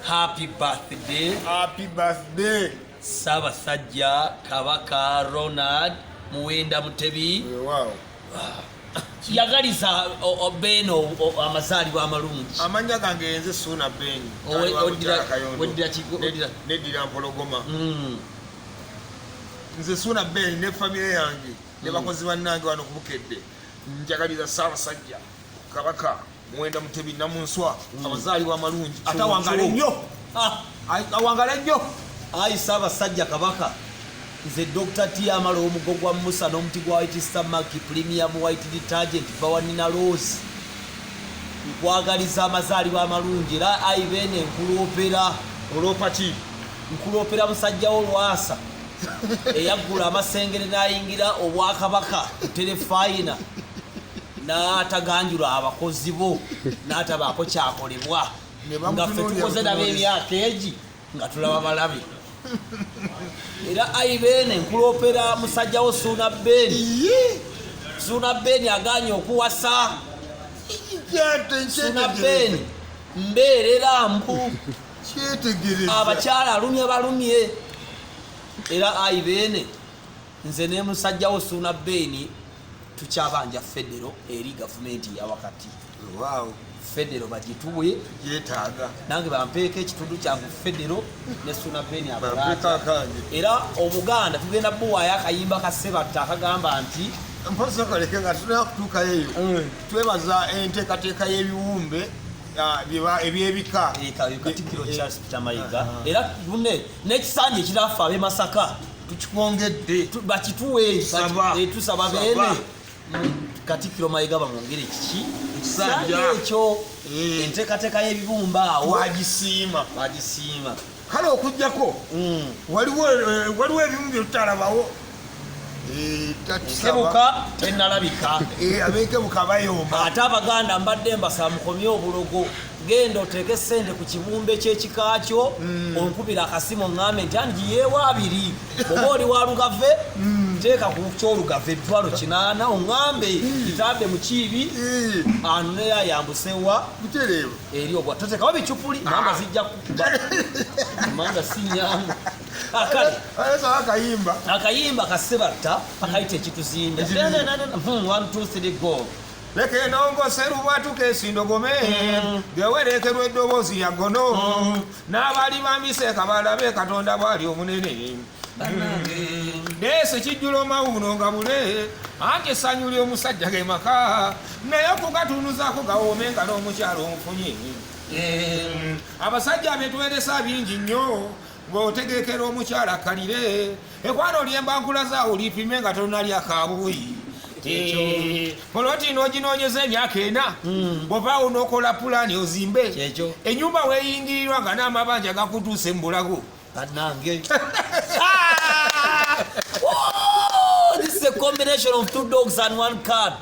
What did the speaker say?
Happy birthday. Happy birthday. Ssaabasajja Kabaka Ronald Muwenda Mutebi. Wow. Yagaliza Ben amazaalibwa amalungi. Amannya gange nze Suuna Ben. Neddira Mpologoma. Nze Suuna Ben ne famire yange ne bakozi bannange wano ku Bukedde. Njagaliza Ssaabasajja Kabaka Muwenda Mutebi Namunswa amazaalibwa amalungi. Ate awangale nnyo. Awangale nnyo. Ayi Ssaabasajja Kabaka, nze Dr. T Amala omugo gwa Musa n'omuti gwa White Star Mark Premium White Detergent Bawanina Rose. Nkwagaliza amazaalibwa amalungi era ayi Beene nkuloopera. Oloopa ki? Nkuloopera musajja wo Lwasa eyaggula amasengere n'ayingira obwakabaka ku terefayina n'ataganjula abakozi bo n'atabaako kyakolebwa nga ffe tukoze nabo emyaka egi nga tulaba balabe. Era ayi Beene nkuloopera musajja wo Suuna Beeni. Suuna Beeni agaanye okuwasa. Suuna Beeni mbeerera mbu abakyala alumye balumye. Era ayi Beene nze ne musajja wo Suuna Beeni tukyabanja federo eri gavumenti ya wakati. Wow. Federo bagituwe yetaaga nange bampeeko ekitundu kyange federo ne Suuna Beeni abalata. Era Obuganda tugenda buwaayo akayimba ka Ssebatta akagamba nti mpozi okaleke nga tulina kutuukayo eyo. Twebaza enteekateeka y'ebiwumbe eby'ebika. Katikkiro Charles Peter Mayiga. Era n'ekisanja ekiraffe ab'e Masaka tukikwongedde. Bakituwe, tusaba Beene Katikkiro Mayiga bamwongere kiki ekisanja ekyo. Enteekateeka y'ebibumba awo twagisiima. Twagisiima. Kale okuggyako waliwo ebimu bye tutalabawo. Enkebuka tennalabika. Ab'enkebuka bayomba. Ate Abaganda mbadde mbasaba mukomye obulogo. Genda oteeke ssente ku kibumbe ky'ekika kyo, onkubira akasimu oŋŋambe nti angiyeewo 2. Bw'oba oli wa Lugave, teeka ku ky'Olugave 800,000 oŋŋambe kitambe mu kiibi, anone ayambusewa eri obwa. Toteekawo bicupuli, mamba zijja kukuba. Mamba si nnyangu. Kale. Akayimba. Akayimba ka Ssebatta akayita ekituzinda. 1, 2, 3, go. Leka enongose lubwatuka esindogome, gewerekerwa eddoboozi lya ggono, n'abali bamiseeka balabe Katonda bw'ali omunene. Neese kijjulo mawuno nga bule, anti essanyu ly'omusajja ge maka, naye okugatunuzaako gawoome nga n'omukyalo omufunye. Abasajja betweresa bingi nnyo, ng'otegekera omukyala akkalire, ekwano ly'embankula zaawo lipime nga tonnalya kabuyi. Poloti n'oginoonyeza emyaka 4, bw'ovaawo n'okola pulaani ozimbe. Ennyumba weeyingirirwa nga n'amabanja gakutuuse mu bulago. Bannange. This is a combination of 2 dogs and 1 cat.